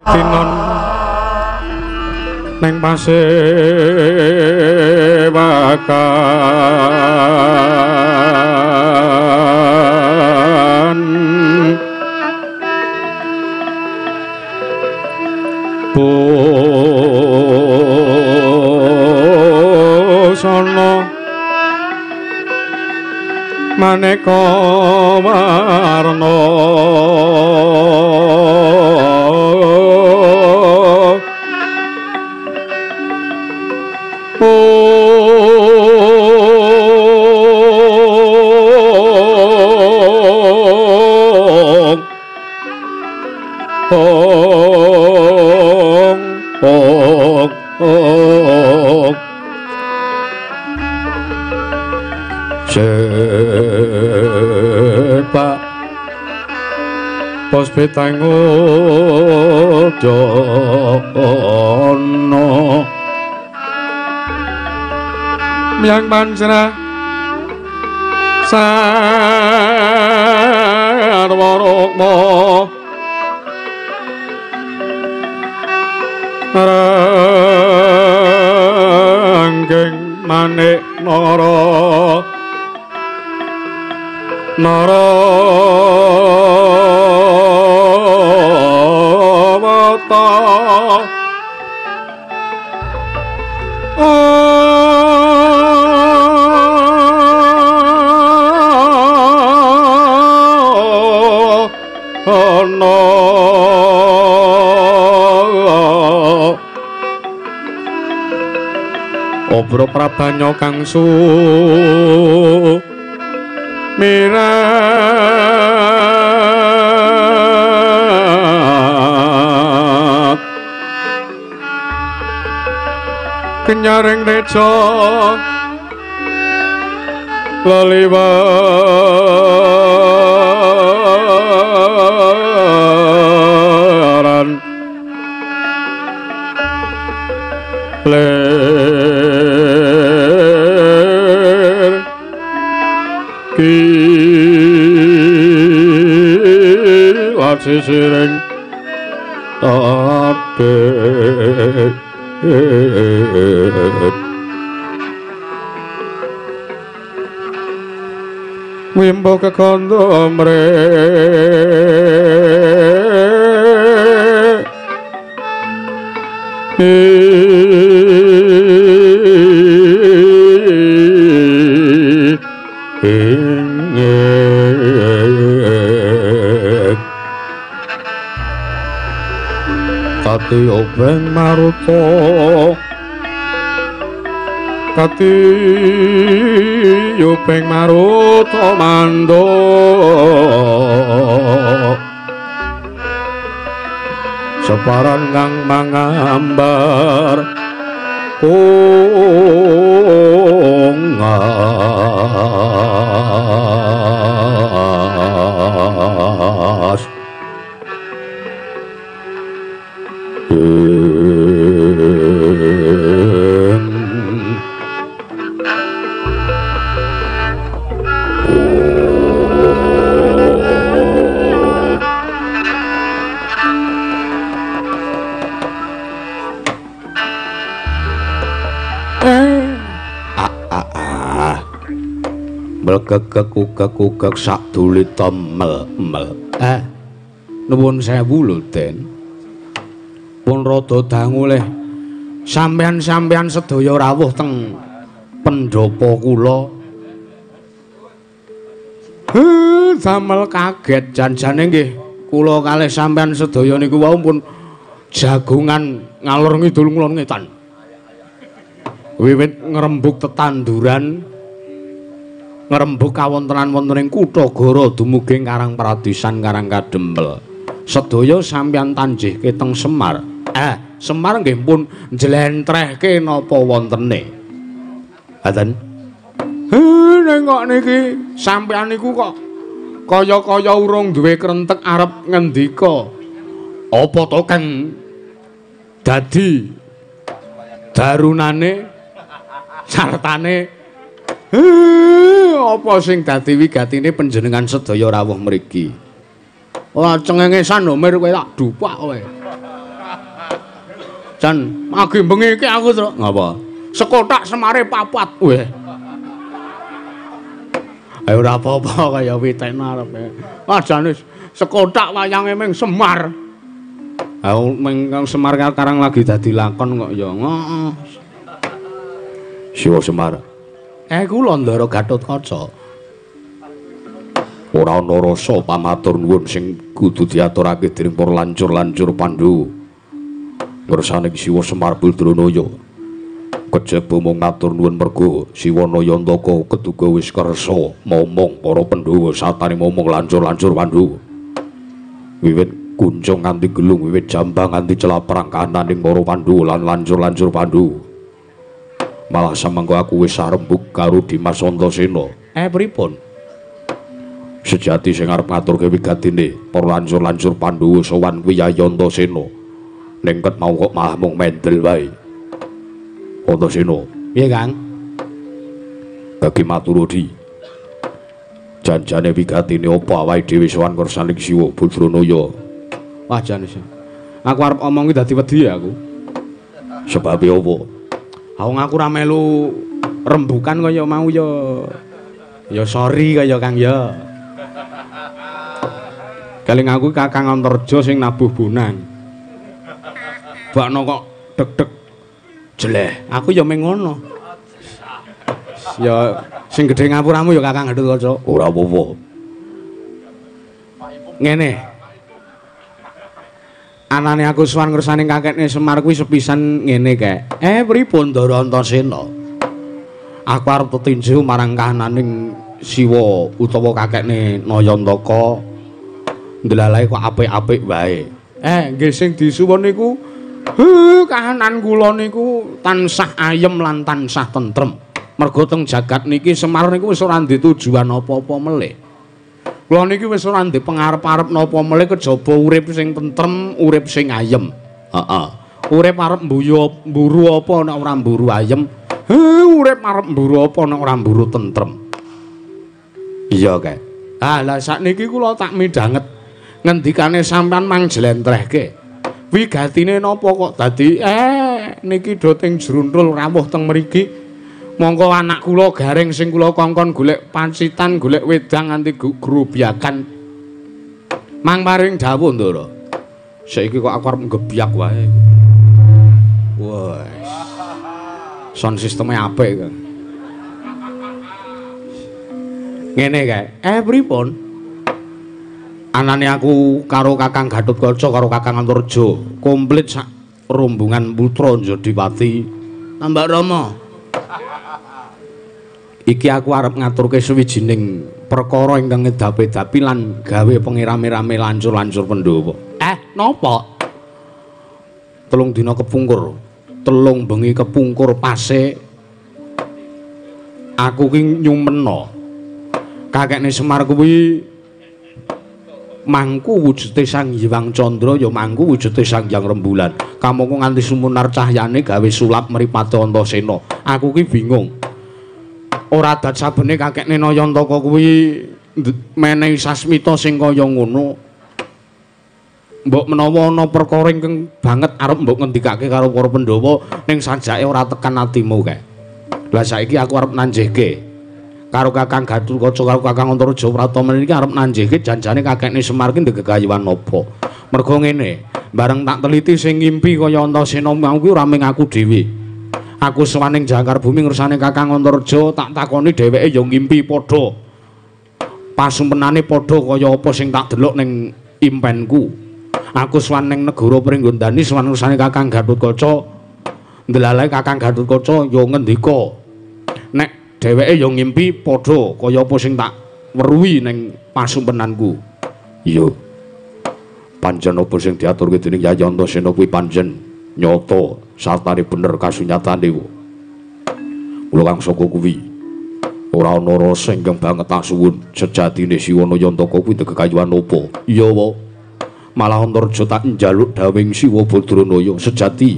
Tinon neng pasewakan busana maneka warna Sepak pos pitangu jono miang pancra sarwa rukma ranggeng manik nara nara mata ana obro prabanya kang mirat kenyaring reca leliweran lir kilat sisiring tabik wimbo kekondo mrek Kati obeng maruta kati obeng maruta mando separan kang mangambar ungas Melkekek-kukek sak dulita mel-mel. Nuwun sewu lho, Den. Pun rada dangu leh. Sampeyan-sampeyan sedaya rawuh teng pendhapa kula. Damel kaget jan-jane nggih kula kalih sampeyan sedaya niku wau pun jagongan ngalor ngidul ngulon ngetan. Wiwit ngrembug tetanduran ngrembug kawontenan wonten ing kutha Goro dumugi Karang Pradisan Karang Kadempel. Sedaya sampeyan tanjihke teng Semar. Semar nggih pun njlentrehke napa wontene. Ngaten. Ning kok niki sampeyan niku kok kaya-kaya urung duwe krentek arep ngendika. Apa to kang dadi darunane sartane apa sing dadi wigatine panjenengan sedaya rawuh mriki? Ora cengengesan lho, Mir, kowe tak dupak kowe. Jan agi bengi iki aku, Truk. Ngapa? Sekotak Semare papat. Weh. Ayo ora apa-apa kaya witekno arepe. Wah jane sekotak wayange ming Semar. Ayo ming Semar karang lagi dadi lakon kok ya. Heeh. Siwa Semar. Kula Ndara Gatotkaca. Ora ana rasa pamatur nuwun sing kudu diaturake dening para lancur-lancur Pandhawa. Ngersane Siwa Semar Badranaya. Kejaba mung matur nuwun merga Siwa Nayantaka keduga wis kersa momong para Pandhawa satane momong lancur-lancur Pandhawa. Wiwit kuncung nganti gelung, wiwit jambang nganti celaprang kananing para Pandhawa lan lancur-lancur Pandhawa. Malah samangka aku wis sarembug karo Dimas Antasena. Pripun? Sejati sing arep ngaturke wigatine para lancur-lancur Pandhawa sowan kuwi Yayi Antasena. Ning ket mau kok malah mung mendel wae. Antasena, piye Kang? Gagi maturudi. Janjane wigatine apa awake dhewe sowan kersaning Siwa Badranaya? Wah jane. Aku arep omong ki dadi wedi aku. Sebabe apa? Wong aku ora melu rembukan kaya mau ya. Ya sorry kaya Kang ya. Keling aku Kakang Antarja sing nabuh bonang. Bakno kok deg-deg jeleh. Aku ya mung ngono. Ya sing gedhe ngapuramu ya Kakang Gatotkaca. Ora apa-apa. Ngene. Anane aku sowan ngersane kakekne Semar kuwi sepisan ngene kek. Pripun Ndara Antasena? Aku arep tetinju marang kahananing Siwa utawa kakekne Nayantaka. Ndelalae kok apik-apik wae. Nggih sing disuwun niku kahanan kula niku tansah ayem lan tansah tentrem. Merga teng jagat niki Semar niku wis ora ndek tujuan apa-apa melih. Kula niki wis ora ndek pengarep-arep napa melih kejaba urip sing tentrem, urip sing ayem. Heeh. Urip arep mburu apa nek ora mburu ayem? Urip arep mburu apa nek ora mburu tentrem. Iya kae. Ah lah sakniki kula tak midhanget ngendikane sampean mang jlentrehke. Wigatine napa kok dadi niki do teng jruntul rawuh teng mriki. Mongko anak kula garing sing kula kongkon golek pancitan, golek wedang nganti grobyakan. Mang paring dawuh Ndara. Saiki kok aku arep nggebyak wae. Wes. Sound sisteme apik kok. Ngene kae. Pripun? Anane aku karo Kakang Gatotkaca karo Kakang Antarja komplit sak rombongan putra Njodipati. Tambak Rama. Iki aku arep ngaturke suwijining perkara ingkang ngedapi-dapi lan gawe pengirame-rame lancur-lancur Pandhawa. Napa? 3 dina kepungkur, 3 bengi kepungkur pase aku ki nyumena. Kakekne Semar kuwi mangku wujude Sang Hyang Candra ya mangku wujude Sang Hyang Rembulan. Kamangka nganti sumunar cahyane gawe sulap mripate Antasena. Aku ki bingung. Ora adat sabene kakekne Nayantaka kuwi menehi sasmita sing kaya ngono. Mbok menawa ana perkara ingkang banget arep mbok ngendikake karo para Pandhawa ning sajake ora tekan atimu kae. Lah saiki aku arep nanjihke karo Kakang Gatotkaca karo Kakang Antarja Pratama niki arep nanjihke janjane kakekne Semar ki ndek gegayuhan napa. Merga ngene, bareng tak teliti sing ngimpi kaya Antasena mau kuwi ora mung aku dhewe. Aku sowan ning Jangkar Bumi ngersane Kakang Antarja tak takoni dheweke ya ngimpi padha. Pasumpenane padha kaya apa sing tak delok ning impenku. Aku sowan ning negara Pringgondani sowan ngersane Kakang Gatotkaca. Ndelalae Kakang Gatotkaca ya ngendika nek dheweke ya ngimpi padha kaya apa sing tak weruhi ning pasumpenanku. Iya. Pancen apa sing diaturke dening Yayi Antasena kuwi pancen nyata sartane bener kasunyatane. Kula kang saka kuwi ora ana rasa ingkang banget asuwun sejatine Siwa Nayantaka kuwi ndek kayuhan apa. Iya wae. Malah Antarja tak njaluk dawing Siwa Badranaya sejati.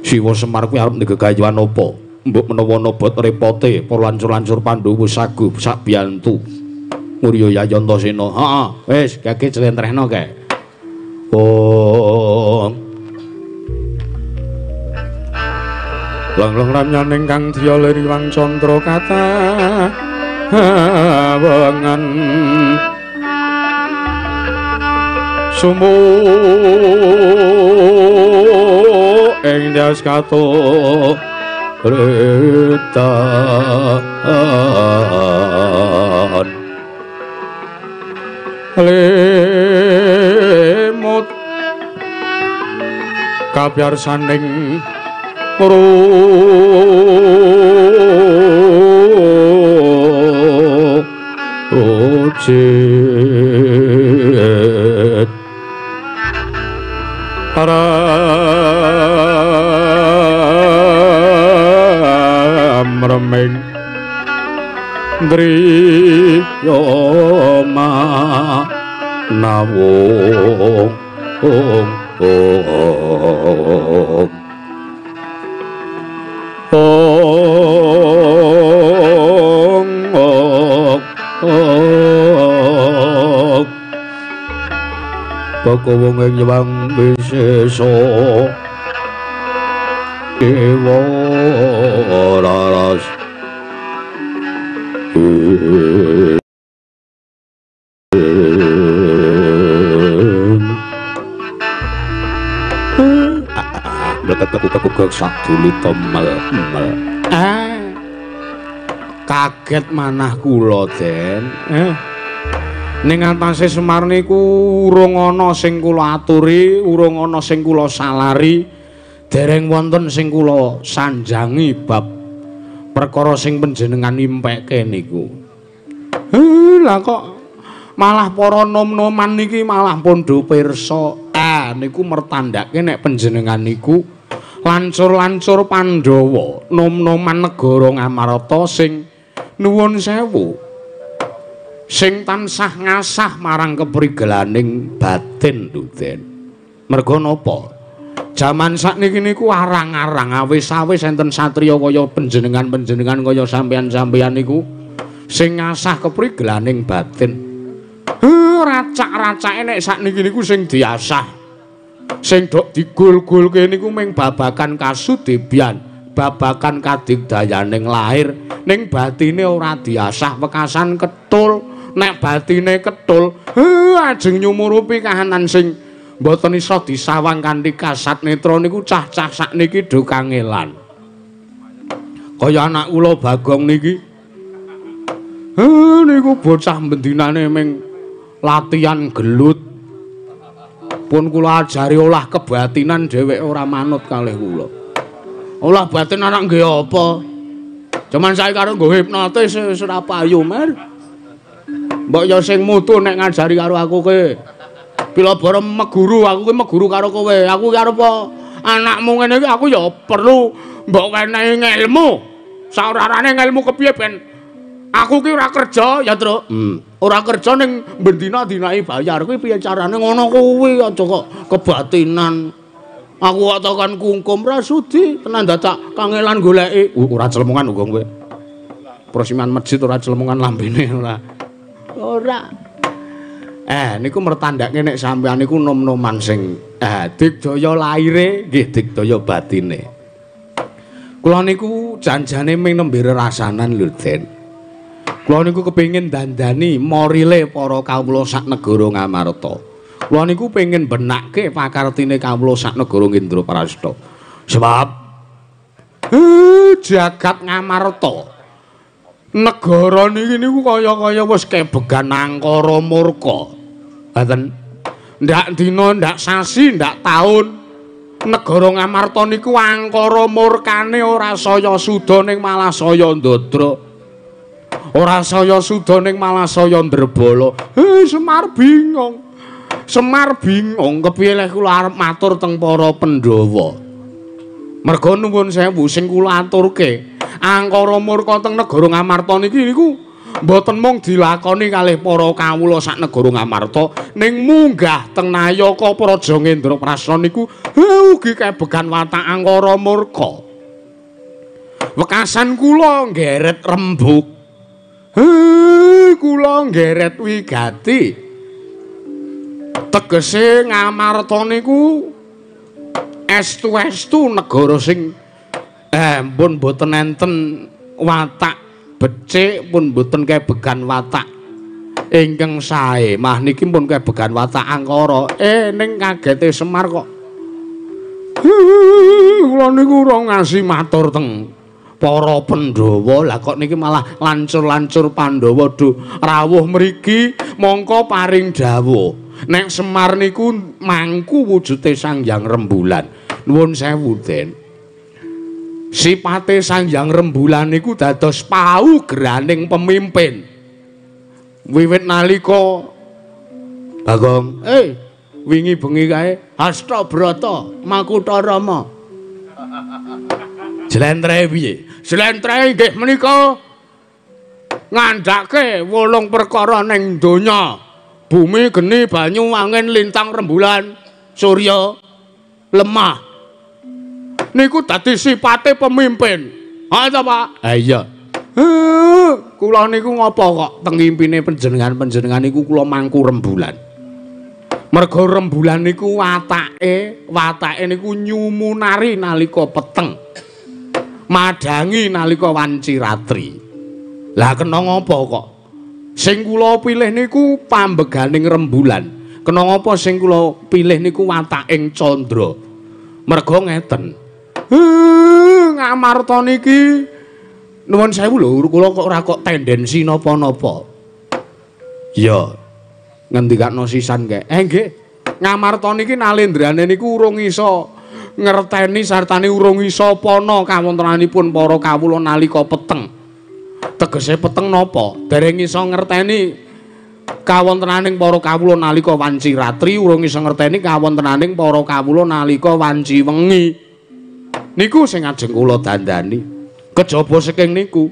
Siwa Semar kuwi arep ndek kayuhan apa? Mbok menawa ana bot repote para lancur-lancur Pandhawa sagu sak biyantu. Ngurya Yayi Antasena. Heeh, wis gage jlentrehno kae. Oh. Lang-lang ramyaning kang diya lir Iwang Candra kata wengen sumu ing dyas kato retan lemut kabyarsaning rujit aram reming driya manawung ong ong ong ong ong Bagawa ing Hyang Wisesa Dewa Raras. Kaget manah kula, Den. Ning atase Semar niku urung ana sing kula aturi, urung ana sing kula salari, dereng wonten sing kula sanjangi bab perkara sing panjenengan impekke niku. Lah kok malah para nom-noman niki malah pun do pirsa. Niku mertandake nek panjenengan niku lancur-lancur Pandhawa, nom-noman negara Ngamarta sing nuwun sewu, sing tansah ngasah marang keprigelaning batin lho, Den. Merga napa? Jaman sakniki niku arang-arang awis-awis enten satriya kaya panjenengan-panjenengan kaya sampeyan-sampeyan niku sing ngasah keprigelaning batin. Racak-racake nek sakniki niku sing diasah, sing dok digul-gulke niku ming babagan kasudebyan, babagan kadigdayaning lahir, ning batine ora diasah wekasan ketul. Nek batine ketul, ajeng nyumurupi kahanan sing mboten iso disawang kanthi kasat netra niku cah-cah sakniki do kangelan. Kaya anak kula Bagong niki. Niku bocah bendinane ming latihan gelut. Pun kula ajari olah kebatinan dheweke ora manut kalih kula. Olah batin anak nggih apa? Cuman saiki karo nggo hipnotis wis ora payu, Mer. Mbok ya sing mutu nek ngajari karo aku ke. Bila bara meguru, aku ki meguru karo kowe. Aku ki arep anakmu ngene iki aku ya perlu mbok wenehi ngelmu. Saorarane ngelmu kepiye ben aku ki ora kerja ya, Truk. Ora kerja ning bendina dinai bayar kuwi piye carane ngono kuwi aja kok kebatinan. Aku kok tekan kungkum ra sudi tenan dadak kangelan goleki. Ora celemongan uga kowe. Prosiman masjid ora celemongan lambene ora. Ora. Niku mertandake nek sampeyan niku nom-noman sing digdaya laire nggih digdaya batine. Kula niku janjane ming nembe rerasanan lho, Den. Kula niku kepengin dandani morile para kawula sak negara Ngamarta. Kula niku pengin benakke pakartine kawula sak negara Indraprasta. Sebab jagat Ngamarta negara niki niku kaya-kaya wis kebegan angkara murka. Ngaten. Ndak dina, ndak sasi, ndak taun negara Ngamarta niku angkara murkane ora saya suda ning malah saya ndadra. Ora saya suda ning malah saya ndrebala. Semar bingung. Semar bingung kepiye leh kula arep matur teng para Pandhawa. Merga nuwun sewu sing kula aturke, angkara murka teng negara Ngamarta niki niku mboten mung dilakoni kalih para kawula sak negara Ngamarta, ning munggah teng Nayaka Praja Ngendraprasta niku ugi kebegan watak angkara murka. Wekasan kula nggeret rembug. Kula nggeret wigati. Tegese Ngamarta niku estu-estu negara sing Pun mboten enten watak becik, pun mboten kebegan watak ingkang sae. Mah niki pun kebegan watak angkara. Ning kagete Semar kok. Kula niku ora ngasih matur teng para Pandhawa. Lah kok niki malah lancur-lancur Pandhawa do rawuh mriki mongko paring dawuh. Nek Semar niku mangku wujude Sang Hyang Rembulan. Nuwun sewu, Den. Sipate Sang Hyang Rembulan niku dados paugraning pemimpin. Wiwit nalika Bagong, wingi bengi kae Hasta Brata Makutha Rama. Jlentreh piye? Jlentreh inggih menika ngandhake 8 perkara ning donya. Bumi, geni, banyu, angin, lintang, rembulan, surya, lemah. Niku dadi sipate pemimpin. Ha ta, Pak? Ha iya. Kula niku ngapa kok teng impine panjenengan-panjenengan niku kula mangku rembulan. Merga rembulan niku watake niku nyumunari nalika peteng. Madangi nalika wanci ratri. Lah kena ngapa kok sing kula pilih niku pambeganing rembulan. Kena ngapa sing kula pilih niku wataking candra. Merga ngeten. Ngamarta niki nuwun sewu lho, kula kok ora kok tendensi napa-napa. Iya. Ngendikakno sisan kae. Nggih. Ngamarta niki nalendrane niku urung iso ngerteni sartane urung iso pana kawontenanipun para kawula nalika peteng. Tegese peteng napa? Dereng iso ngerteni kawontenaning para kawula nalika wanci ratri, urung iso ngerteni kawontenaning para kawula nalika wanci wengi. Niku sing ajeng kula dandani. Kejaba saking niku,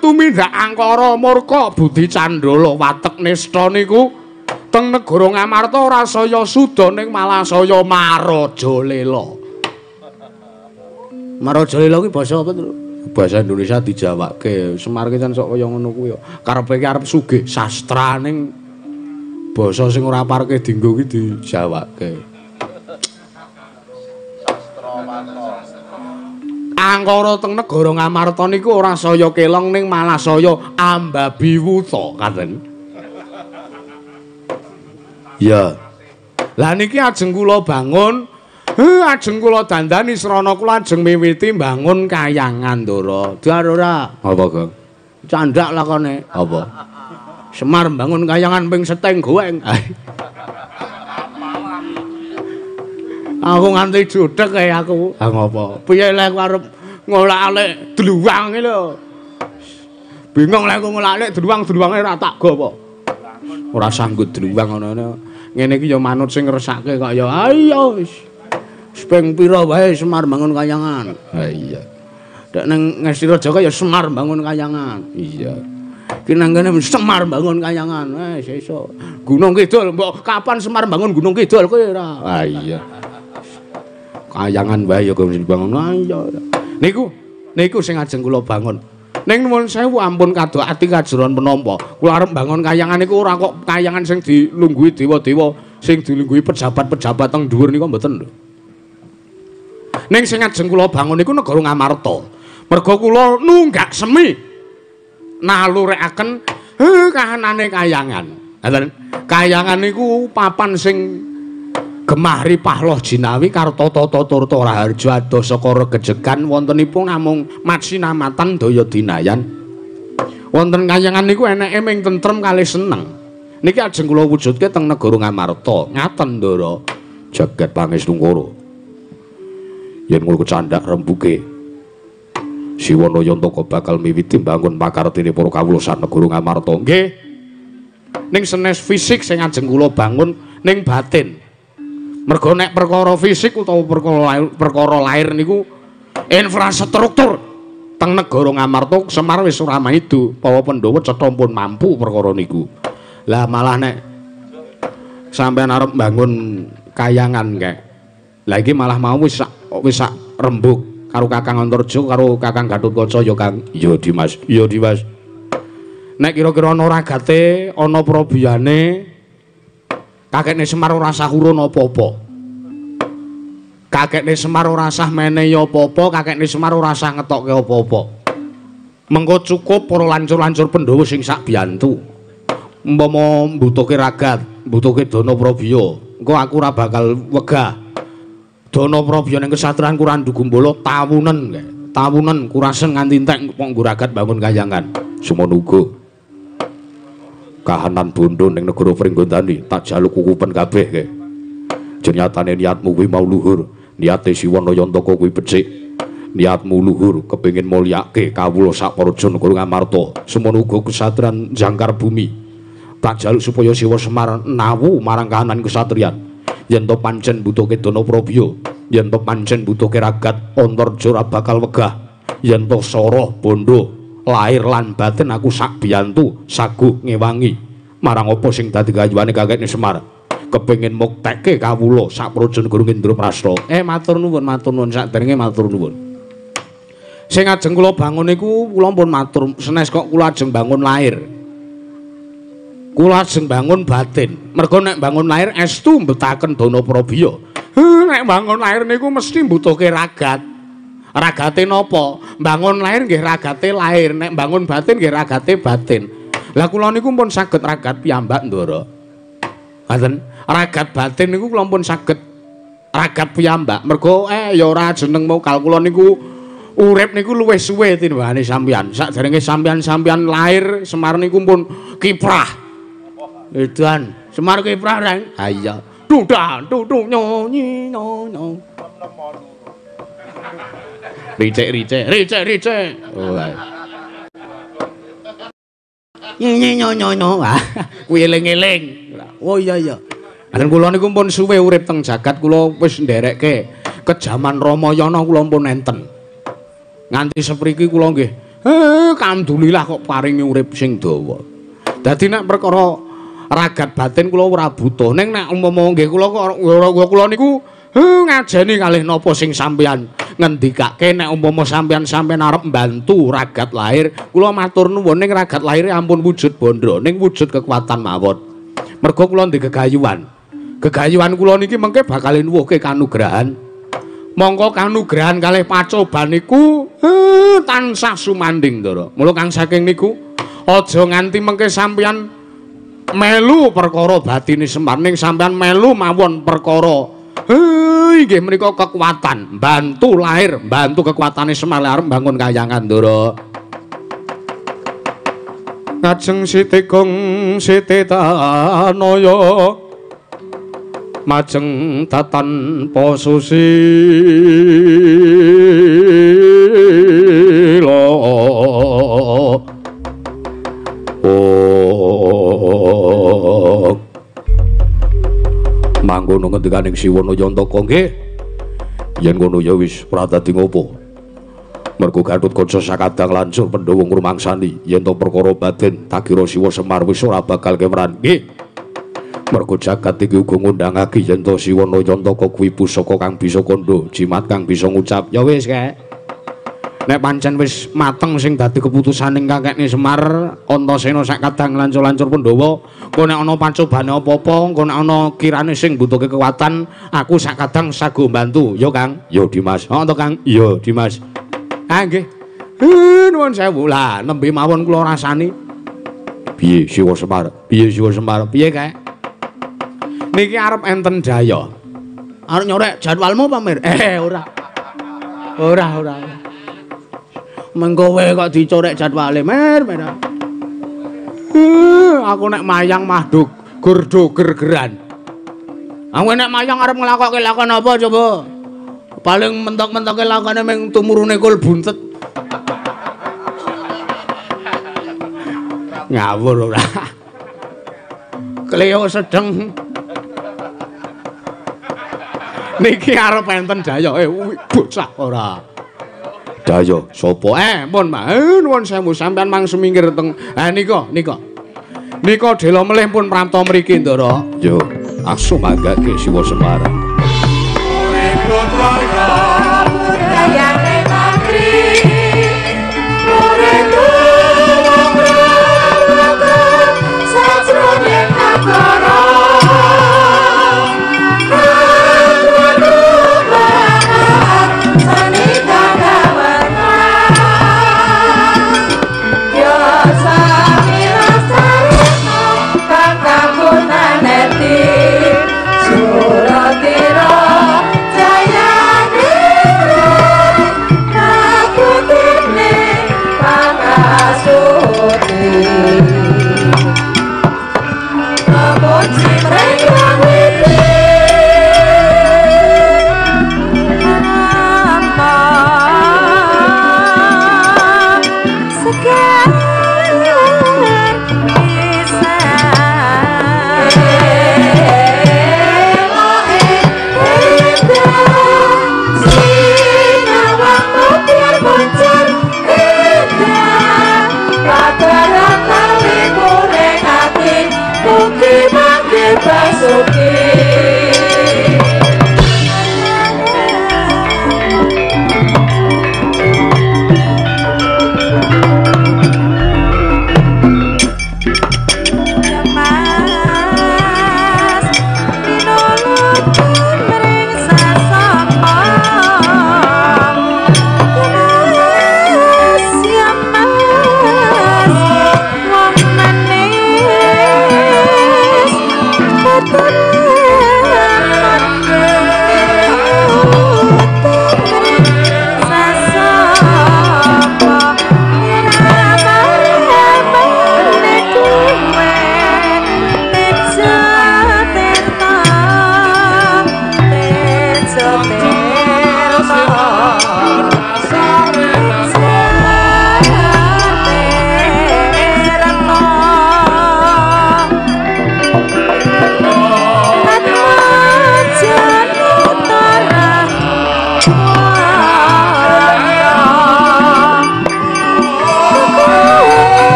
tumindak angkara murka budi candala watek nista niku teng negara Ngamarta ora saya suda ning malah saya marajalela. Marajalela kuwi basa apa to? Bahasa Indonesia dijawake. Semar ki sok kaya ngono kuwi ya. Karepe ki arep sugih sastra ning basa sing ora parke dienggo ki dijawake. Angkara teng negara Ngamarta niku ora saya kelong ning malah saya ambabiwuta katen. Ya. Lah niki ajeng kula bangun, ajeng kula dandani srana kula ajeng miwiti mbangun kayangan, Ndara. Dar ora? Apa, Gong? Candhak lakone. Apa? Semar mbangun kayangan ping seteng goeng. Aku nganti judeg kae aku. Ha ngopo? Piye lek aku arep ngolak-alik dluwang iki lho. Bingung lek aku ngolak-alik dluwang-dluwange ora tak gawa. Ora sanggup dluwang ngono-ngono. Ngene iki ya manut sing ngresake kok ya. Ayo wis. Ping pira wae Semar bangun kayangan. Ha iya. Dek nang Ngestiraja ya Semar bangun kayangan. Iya. Ki nang kene Semar bangun kayangan. Wis iso. Gunung Kidul mbok kapan Semar bangun Gunung Kidul kowe ora? Ha iya. Kayangan wae ya kok dibangun. Ha iya. Niku niku sing ajeng kula bangun. Ning nuwun sewu ampun kadok ati kajeron penampa. Kula arep bangun kayangan niku ora kok kayangan sing dilungguhi dewa-dewa, sing dilungguhi pejabat-pejabat teng dhuwur niku mboten lho. Ning sing ajeng kula bangun niku negara Ngamarta. Merga kula nunggak semi nalurekaken kahanane kayangan. Ngoten. Kayangan niku papan sing gemah ripah loh jinawi kartata turta raharja adoh saka regejegan wontenipun namung matsinamatan daya dinayan. Wonten kayangan niku eneke ming tentrem kalih seneng. Niki ajeng kula wujudke teng negara Ngamarta. Ngaten, Ndara. Jagat pangestungkara. Yen ngono kecandhak rembuke. Siwana Yantaka bakal miwiti mbangun pakartine para kawula sak negara Ngamarta. Nggih. Ning senes fisik sing ajeng kula bangun ning batin. Merga nek perkara fisik utawa perkara lahir niku infrastruktur teng negara Ngamarta Semar wis ora maido. Para Pandhawa cetha pun mampu perkara niku. Lah malah nek sampean arep mbangun kayangan kek. Lah iki malah mau wis sak rembug karo Kakang Antarja karo Kakang Gatotkaca ya Kang. Iya Dimas, iya Dimas. Nek kira-kira ana ragate, ana probiyane kakekne Semar ora sahurun apa-apa. Kakekne Semar ora sah menehi apa-apa, kakekne Semar ora sah ngetokke apa-apa. Mengko cukup para lancur-lancur Pandhawa sing sak biyantu. Umpama mbutuhke ragat, mbutuhke dana prabiya, engko aku ora bakal wegah. Dana prabiya ning kesatrian Kurandu Gumbala tawunen kae. Tawunen kurasen nganti entek kok nggo ragat bangun kayangan. Semono uga. Kahanan bondo ning negara Pringgondani tak jaluk kukupen kabeh kae. Jenyatane niatmu kuwi mau luhur, niate Siwana Yantaka kuwi becik. Niatmu luhur kepengin mulyake kawula sak praja negara Ngamarta. Semono uga kesatrian Jangkar Bumi. Tak jaluk supaya Siwa Semar nawu marang kahanan kesatrian. Yen to pancen butuhke dana prabiya, yen to pancen butuhke ragat, Antarja ora bakal wegah. Yen to soroh bondo lahir lan batin aku sak biyantu saguh ngewangi marang apa sing dadi gayuane kakekne Semar. Kepengin muktekke kawula sak praja negara Indraprasta. Matur nuwun, matur nuwun sakderenge matur nuwun. Sing ajeng kula bangun niku kula pun matur senes kok kula ajeng bangun lahir. Kula ajeng bangun batin. Mergo nek bangun lahir estu mbetaken dana prabiya. Nek bangun lahir niku mesti mbutuhke ragat. Ragate napa? Bangun lahir nggih ragate lahir, nek bangun batin nggih ragate batin. Lah kula niku pun saged ragat piyambak, Ndara. Ngaten, ragat batin niku kula pun saged ragat piyambak. Mergo ya ora jeneng mokal kula niku urip niku luwih suwe tinimbangane sampeyan. Sakderenge sampeyan-sampeyan lahir Semar niku pun kiprah. Edan, Semar kiprah reng. Ha iya. Dudan dudu nyanyi nyono. Ricek ricek, ricek ricek. Oh. Nyanyi nyono. Kuwi eling-eling. Oh iya iya. Lan kula niku pun suwe urip teng jagat, kula wis nderekke kejaman Ramayana kula pun enten. Nganti sepriki kula nggih, alhamdulillah kok paringi urip sing dawa. Dadi nek perkara ragat batin kula ora butuh, ning nek umpama nggih kula kok kula niku ngajeni kalih napa sing sampeyan ngendikake. Nek umpama sampeyan-sampeyan arep mbantu ragat lahir, kula matur nuwun, ning ragat lahir ampun wujud bondo, ning wujud kekuatan mawon. Mergo kula ndek gegayuhan. Gegayuhan kula niki mengke bakal nuwuhke kanugrahan. Mongko kanugrahan kalih pacoban niku tansah sumanding, Ndara. Mula kang saking niku aja nganti mengke sampeyan melu perkara batine Semar, ning sampeyan melu mawon perkara inggih menika kekuatan, bantu lahir, bantu kekuatane Semar arep bangun kayangan, Ndara. Ngajeng Siti Gong Siti Tanaya majeng tatan posusila. Oh, mangkono ngendikaning Siwana Yantaka nggih. Yen ngono ya wis ora dadi ngopo. Mergo Gatotkaca sakadang lancur Pandhawa ngrumangsani yen to perkara batin tak kira Siwa Semar wis ora bakal kemran. Nggih. Mergo jagat iki uga ngundangake yen to Siwana Yantaka kuwi pusaka kang bisa kandha, jimat kang bisa ngucap. Ya wis kae. Nek pancen wis mateng sing dadi keputusaning kakekne Semar, Antasena sak kadang lancur-lancur Pandhawa, engko nek ana pacobane apa-apa, engko nek ana kirane sing mbutuhke kekuatan, aku sak kadang sago mbantu. Ya Kang. Ya Dimas. Heeh to Kang. Iya Dimas. Ah nggih. Nuwun sewu lah, nembe mawon kula rasani. Piye Siwa Semar? Piye Siwa Semar? Piye kae? Niki arep enten jaya. Arep nyorek jadwalmu apa, Mir? Ora. Ora, ora. Mengko kowe kok dicorek jadwale, Mir, Mir. Aku nek mayang mahduk gurdo gergeran. Aku nek mayang arep nglakokke lakon apa coba? Paling mentok-mentoke lakone ming tumurune kul buntet. Ngawur ora. Kleo sedeng. Niki arep enten jaya. Bocah ora. Daya sapa? Pun Pak. Nuwun sewu sampean mang sumingkir teng. Nika, nika. Nika dela melih pun prapta mriki, Ndara. Yo, langsung manggake Siwa Semar.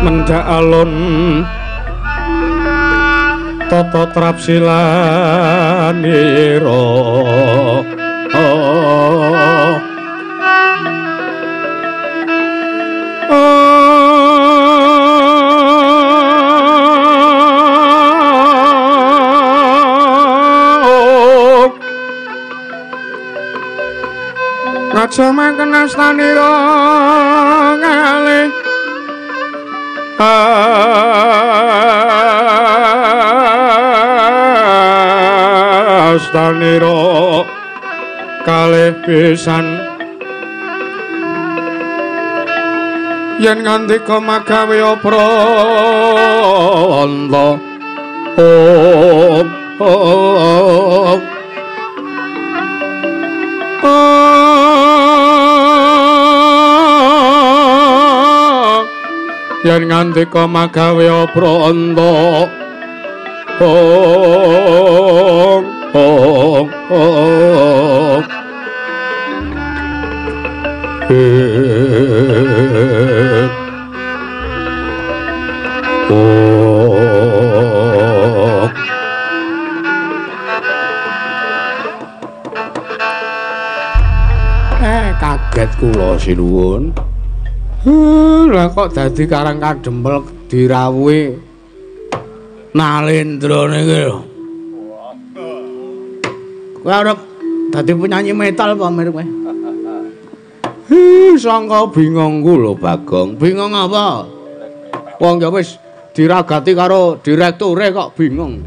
Mendak alun tata trapsilanira Raja mangken astanira ngalih astanira kalih pisan yen ngandika magawe apranta om om yen ngandika magawe apranta om om om Kaget kula sinuwun. Lah kok dadi Karang Kadempel dirawuhi Nalendra niki lho. Kowe arep dadi penyanyi metal apa mir kowe? Sangka bingung ku lho Bagong. Bingung apa? Wong ya wis diragati karo direkture kok bingung.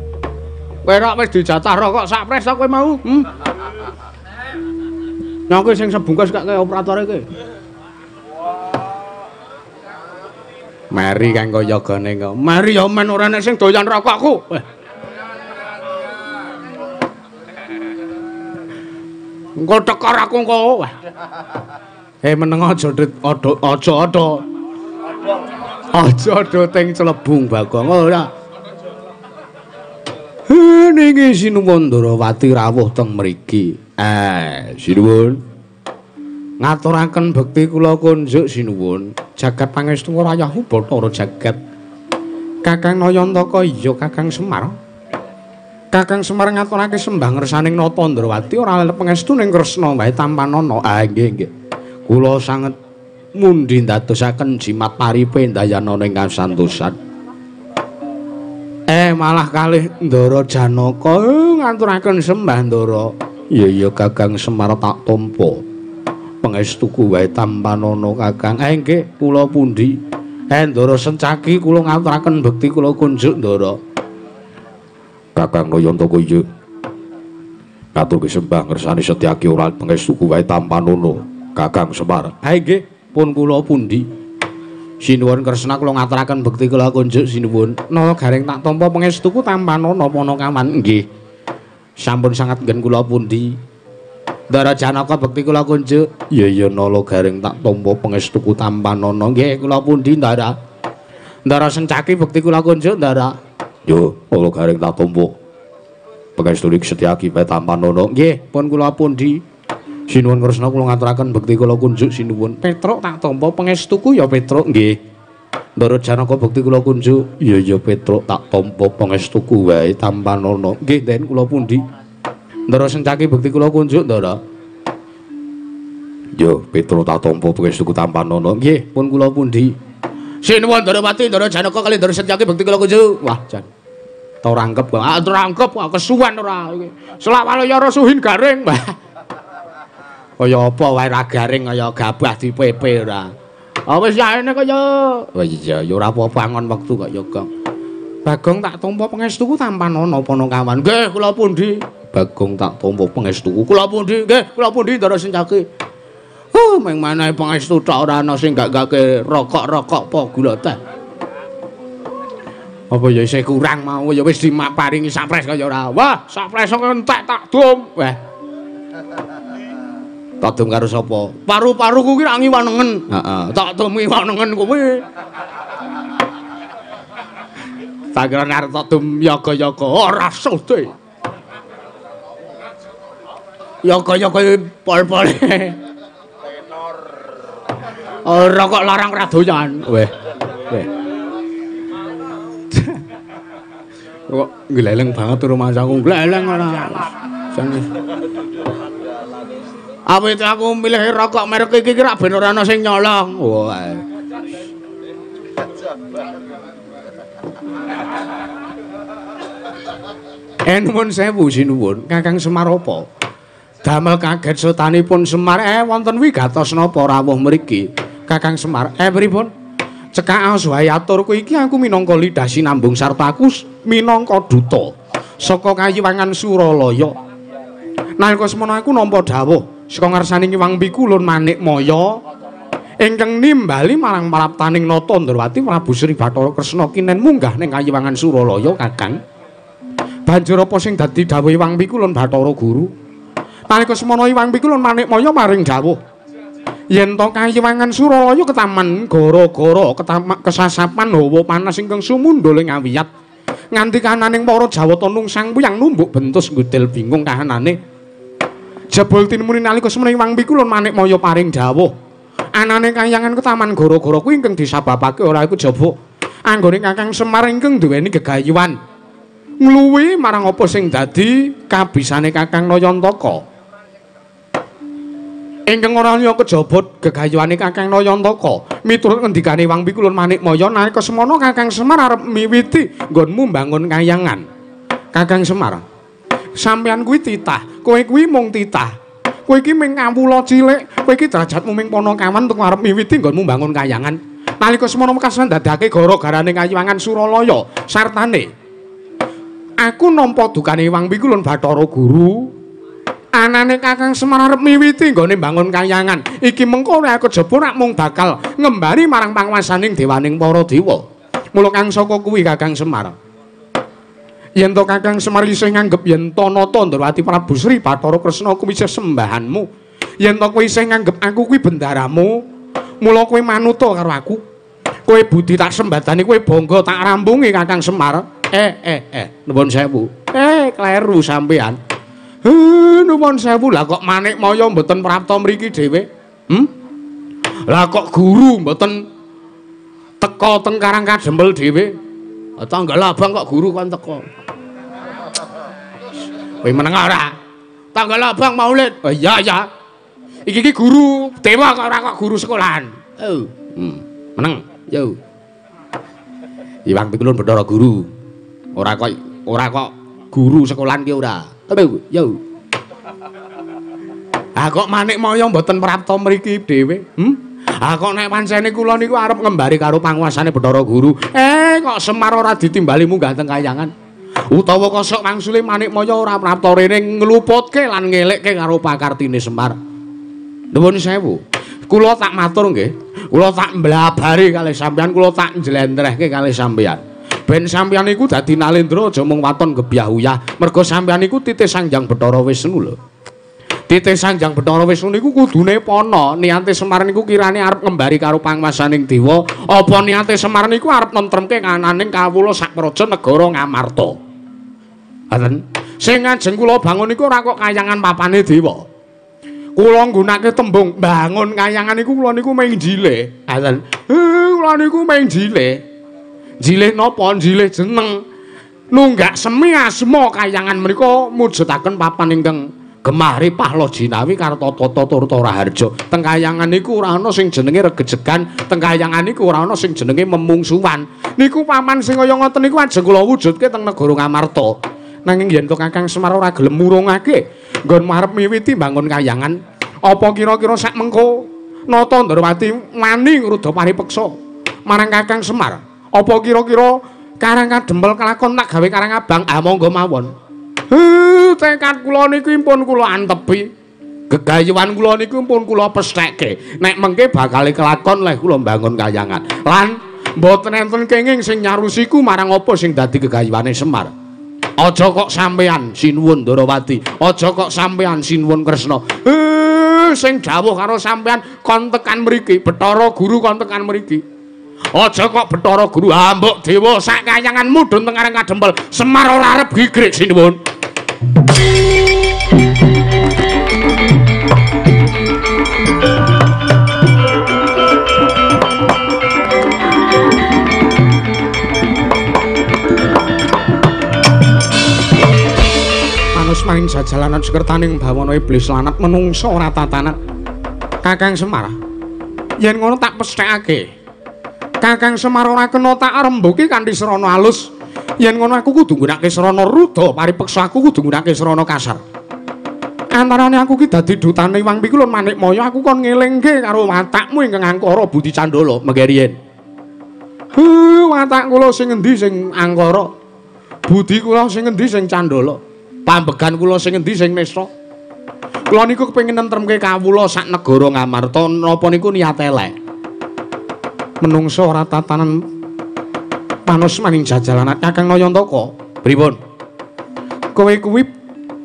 Kowe rak wis dijatah rokok sak pres kowe mau? Nyong sing sebungkus kak kaya operatore iki. Meri kang kaya gane kok. Meri ya men ora nek sing doyan rokokku. Engko tekor aku engko. Meneng aja aja aja. Aja aja teng celebung Bagong ora. Niki Sinuwun Ndrawati rawuh teng mriki. Sinuwun. Ngaturaken bekti kula kunjuk sinuwun. Jagat pangestu rayahu Bathara jagat. Kakang Nayantaka iya Kakang Semar. Kakang Semar ngaturake sembah ngersaning Nata Ndrawati ora lelep pangestu ning Kresna wae tampanana. Nggih nggih. Kula sanget mundi ndadosaken jimat paripe ndayana ing kasantosan. Malah kalih Ndara Janaka ngaturaken sembah Ndara. Iya iya Kakang Semar tak tampa. Pangestuku wae tampanana Kakang. Nggih kula pundi? Ndara Sencaki kula ngaturaken bekti kula kunjuk Ndara. Kakang Nayantaka iya. Ngaturke sembah ngersani Setyaki ora pangestuku wae tampanana Kakang Semar. Nggih pun kula pundi? Sinuwun Kresna kula ngaturaken bekti kula kunjuk sinuwun. Nala gareng tak tampa pangestuku tampanana panakawan. Nggih. Sampun sanget nggen kula pundi? Ndara Janaka bekti kula kunjuk. Iya iya nala gareng tak tampa pangestuku tampanana. Nggih kula pundi Ndara? Ndara Sencaki bekti kula kunjuk Ndara. Yo nala gareng tak tampa pangestu Setyaki wae tampanana. Nggih pun kula pundi? Sinuwun Kresna kula ngaturaken bekti kula kunjuk sinuwun. Petruk tak tampa pangestuku ya Petruk nggih. Ndara Janaka bekti kula kunjuk. Iya iya Petruk tak tampa pangestuku wae tampanana. Nggih den kula pundi? Ndara Sencaki bekti kula kunjuk Ndara. Yo Petruk tak tampa pangestuku tampanana. Nggih pun kula pundi? Sinuwun Ndrawati Ndara Janaka kali Ndara Sencaki bekti kula kunjuk. Wah jan. Torangkep kok. Ah torangkep kok kesuwen ora iki. Selawale ya suhin garing. Kaya apa wae ra garing kaya gabah dipepe ora. Ah wis yaene kaya. Wah iya ya ora apa-apa angon wektu kok ya Gong. Bagong tak tampa pangestuku tampanana panakawan. Nggih kula pundi? Bagong tak tampa pangestuku. Kula pundi? Nggih kula pundi Ndara Sencaki. Meng manahe pangestu tok ora ana sing gak-gake rokok-rokok apa gula teh. Apa ya isih kurang mau ya wis diparingi sapres kaya ora. Wah, sapres kok entek tak dum. Wah. Tak dum karo sapa? Paru-paruku ki ra ngiwanengen. Heeh, tak dum ngiwanengen kowe. Tak kira arep tak dum yaga-yaga ora sode. Yaga-yaga pol-pole. Tenor. Ora kok larang ra doyan. Weh. Weh. Kok gleleng banget rumahku, gleleng ora. Awit aku milih rokok merek iki ki ra ben ora ana sing nyolong. Wah. Nuwun sewu sinuwun, Kakang Semar apa? Damel kaget sotanipun Semar, wonten wigatos napa rawuh mriki? Kakang Semar, pripun? Cekak wae aturku iki aku minangka lidah sinambung sarta aku minangka duta saka Kayiwangan Suralaya. Nalika semono aku nampa dawuh saka ngarsane Ki Wang Pikulun Manikmaya ingkang nimbali marang praptaning Nata Ndrawati Prabu Sri Bathara Kresna kinen munggah ning Kayiwangan Suralaya Kakang. Banjur apa sing dadi dawuhe Wang Pikulun Bathara Guru? Nalika semono Wang Pikulun Manikmaya maring dawuh yen to Kayiwangan Suralaya ketaman gara-gara kesasapan hawa panas ingkang sumundhul ing awiyat nganti kananing para Jawata nungsang puyang numbuk bentus ngudel bingung kahanane. Jebul tinimuni nalika semene Wang Pikulun Manikmaya paring dawuh anane kayangan ketaman gara-gara kuwi ingkang disababake ora iku jaba anggone Kakang Semar ingkang duweni gegayuhan ngluwi marang apa sing dadi kabisane Kakang Nayantaka. Ingkang ora liya kejaba gegayuhane Kakang Nayantaka miturut ngendikane Wang Pikulun Manikmaya nalika semono Kakang Semar arep miwiti nggonmu mbangun kayangan. Kakang Semar, sampeyan kuwi titah, kowe kuwi mung titah. Kowe iki mung kawula cilik, kowe iki derajatmu mung panakawan tuku arep miwiti nggonmu mbangun kayangan. Nalika semono wekasan dadake gara-garane Kayiwangan Suralaya sartane aku nampa dukane Wang Pikulun Bathara Guru. Anane Kakang Semar arep miwiti nggone mbangun kayangan. Iki mengko ora kejaba rak mung bakal ngembari marang panguwasaning dewaning para dewa. Mula kang saka kuwi Kakang Semar. Yen to Kakang Semar isih nganggep yen to Nata Ndrawati Prabu Sri Bathara Kresna kuwi isih sembahanmu. Yen to kowe isih nganggep aku kuwi bendaramu, mula kowe manuta karo aku. Kowe budi tak sembadani, kowe bangga tak rampungi Kakang Semar. Nuwun sewu. Kleru sampean. Nuwun sewu, lah kok Manikmaya mboten prapta mriki dhewe? Lah kok guru mboten teka teng Karang Kadempel dhewe? Tanggal abang kok guru kon teka. Kowe meneng ora? Tanggal abang maulid. Oh iya ya. Iki ki guru dewa kok ora kok guru sekolahan. Oh. Meneng. Yo. Iwang Pikulun Bathara Guru. Ora kok guru sekolahan ki ora. Yo. Ah kok Manikmaya mboten prapta mriki dhewe? Ah kok nek pancene kula niku arep ngembari karo panguwasane Bathara Guru. Kok Semar ora ditimbali munggah teng kayangan. Utawa kosok wangsule Manikmaya ora prapta rene ngluputke lan ngelekke karo pakartine Semar. Nuwun sewu. Kula tak matur nggih. Kula tak mblabari kalih sampeyan, kula tak njlentrehke kalih sampeyan. Ben sampeyan iku dadi nalendra aja mung waton gebyah uyah. Merga sampeyan iku titih Sang Hyang Bathara Wisnu lho. Titih Sang Hyang Bathara Wisnu niku kudune pana. Niate Semar niku kirane arep ngembari karo panguwasaning dewa, apa niate Semar niku arep nentremke kananing kawula sak praja negara Ngamarta. Ngoten. Sing ngajeng kula bangun niku ora kok kayangan papane dewa. Kula nggunakake tembung bangun kayangan niku kula niku mung jilih. Ngoten. Kula niku mung jilih. Jilih napa? Jilih jeneng. Nunggak semi asma kayangan menika mujudaken papan ingkang gemah ripah loh jinawi kartata turta raharja. Teng kayangan niku ora ana sing jenenge regejegan, teng kayangan niku ora ana sing jenenge memungsuhan. Niku paman sing kaya ngoten niku ajeng kula wujudke teng negara Ngamarta. Nanging yen to Kakang Semar ora gelem murungake nggon arep miwiti mbangun kayangan, apa kira-kira sak mengko Nata Ndrawati wani ngruda paripeksa marang Kakang Semar? Apa kira-kira Karang Kadempel kelakon tak gawe Karang Abang? Ah monggo mawon. Tekad kula niku pun kula antepi. Gegayuhan kula niku pun kula pestheke. Nek mengke bakal kelakon leh kula mbangun kayangan. Lan Mboten enten kenging sing nyarusiku marang apa sing dadi gegayuhane Semar. Aja kok sampean sinuwun Ndarawati, aja kok sampean sinuwun Kresna. Sing dawuh karo sampean kon tekan mriki, Bathara Guru kon tekan mriki. Aja kok Bathara Guru ambok dewa sak kayangan mudhun teng Karang Kadempel. Semar ora arep gigrik sinuwun. Maring jajalanan sekertaning bawana iblis lanat menungsa ora tatanan. Kakang Semar, yen ngono tak pesthekake. Kakang Semar ora kena tak rembuki kanthi srana alus. Yen ngono aku kudu nggunakake srana ruda, paripeksa aku kudu nggunakake srana kasar. Antarane aku ki dadi dutane Wang Pikulun Manikmaya, aku kon ngelingke karo watakmu ingkang angkara budi candala mengke riyen. Watak kula sing endi sing angkara? Budi kula sing endi sing candala? Pambegan kula sing endi sing nista? Kula niku kepengin nentremke kawula sak negara Ngamarta, napa niku niat elek? Menungsa ora tatanan panus maning jajalanan. Kakang Nayantaka, pripun? Kowe kuwi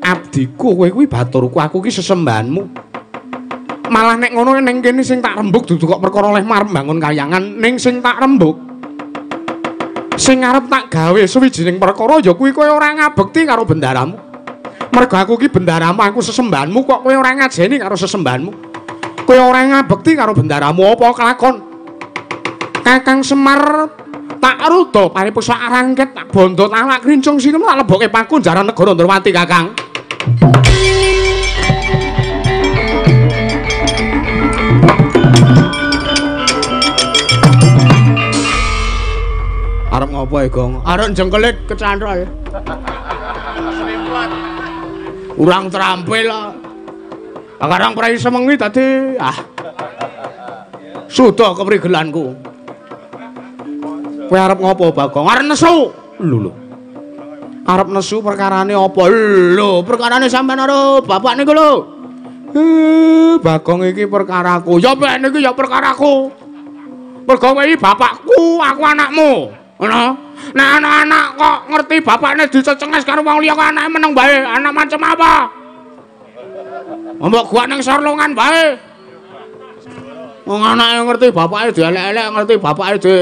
abdiku, kowe kuwi baturku, aku ki sesembahanmu. Malah nek ngono ning kene sing tak rembug dudu kok perkara oleh marep mbangun kayangan, ning sing tak rembug sing arep tak gawe suwijining perkara ya kuwi kowe ora ngabekti karo bendaramu. Mergo aku ki bendaramu, aku sesembahanmu, kok kowe ora ngajeni karo sesembahanmu. Kowe ora ngabekti karo bendaramu, apa kelakon? Kakang Semar tak ruda paripeksa arangket tak bondo talak krincung sinem tak lebokke paku jaran negara Ndrawati Kakang. Arep ngopo e, Gong? Arep jengkelit kecanthol. Urang terampil. Sekarang prei semengi tadi ah. Sudah keprigelanku. Kowe arep ngopo, Bagong? Arep nesu. Lho lho. Arep nesu perkarane apa? Lho, perkarane sampean karo bapak niku lho. Bagong iki perkaraku. Ya ben iki ya perkaraku. Mergo kowe iki bapakku, aku anakmu. Ngono. Nek anak-anak kok ngerti bapakne dicecenges karo wong liya kok anake meneng bae, anak macam apa? Mbok gua ning sarlongan bae. Wong anake ngerti bapake dielek-elek, ngerti bapake di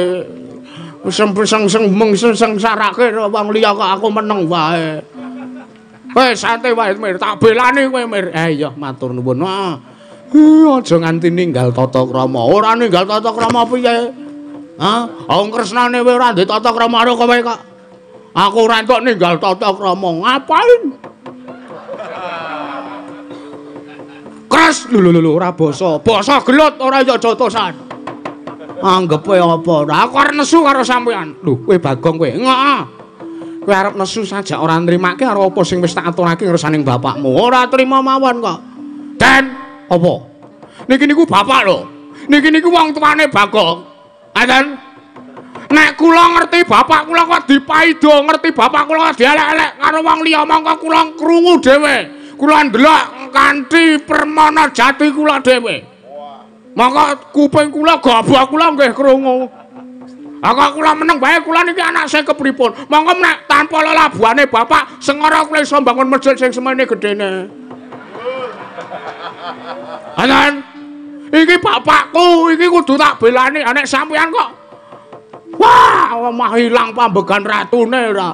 seng-seng-seng-meng-seng-sarake wong liya kok aku meneng wae. Wis santai wae Mir, tak belani kowe Mir. Iya matur nuwun. Aja nganti ninggal tata krama. Ora ninggal tata krama piye? Hah? Wong Kresnane kowe ora ndek tata krama karo kowe kok. Aku ora entuk ninggal tata krama. Ngapain? Kres lho lho lho ora basa. Basa gelut ora ya jotosan. Anggepe apa? Aku arep nesu karo sampean. Lho, kowe Bagong kowe. Heeh. Kowe arep nesu sajak ora nrimake karo apa sing wis tak aturake ngersaning bapakmu. Ora trima mawon kok. Den, apa? Niki niku bapak lho. Niki niku wong tuane Bagong. Aten. Nek kula ngerti bapak kula kok dipaido, ngerti bapak kula kok dielek-elek karo wong liya mongko kula krungu dhewe. Kula ndelok kanthi permana jati kula dhewe. Mongko kuping kula gobok kula nggih krungu. Aku kula meneng bae kula niki anak saya kepripun. Monggo nek tanpa lelabuhane bapak sengara kula iso mbangun masjid sing semene gedene. Anan. Iki bapakku, iki kudu tak belani. Nek sampean kok wah, omah ilang pambegan ratune ora.